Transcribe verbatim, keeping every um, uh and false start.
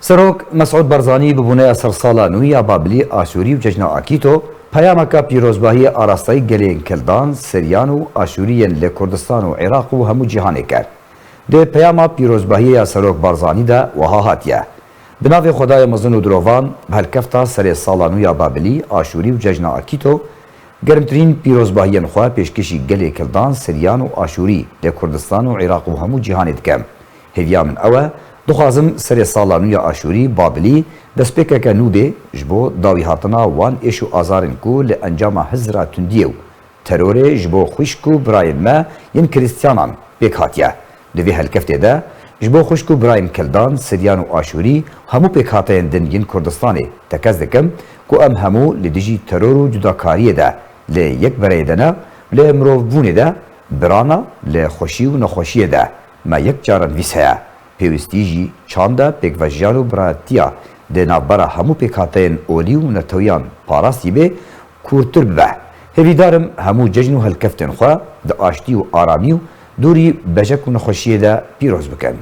Serok Mesûd Barzanî bi boneya sersala nû ya Babilî, Aşûrî û Cejna Akîto peyameke pîrozbahiyê arastayî gelên Kildan, Siryan û Aşûrî yên li Kurdistan û Iraq û hemû cîhanê kir. Di peyama pîrozbahiyê ya Serok Barzanî de wiha hatiye: Bi navê Xwedayê mezin û dirovan, bi helkefta serê sala nû ya Babilî, Aşûrî û Cejna Akîto, germtirîn pîrozbahiyên xwe pêşkêşî gelê Kildan, Siryan û Aşûrî li Kurdistan û Iraq û hemû cîhanê dikim. Hêviya min ew e, dixwazim serê sala nû ya Aşûrî, Babilî, destpêkeke nû bê ji bo dawîhatina wan êş û azarên ku li encama hizra tundiyê û terorê ji bo xwişk û birayên me yên Krîstiyanan pêk hatiye. Di vê helkeftê de ji bo xwişk û birayên Kildan, Siryan û Aşûrî, hemû pêkhateyên din yên Kurdistanê tekez dikim ku em hemû li dijî teror û cudakariyê de li yek bereyê de ne, li mirovbûnê de, birana, li xweşî û nexweşiyê de me yek caran vîs heye. Pêwîstî jî çand e pêkvejiyan û birayetiya di navbera hemû pêkhateyên olî û netewiyan parastî bê, kûrtir bibe. Hêvîdar im hemû cejn û helkeftên xwe di aştî û aramî û dûrî bejek û nexweşiyê de pîroz bikin.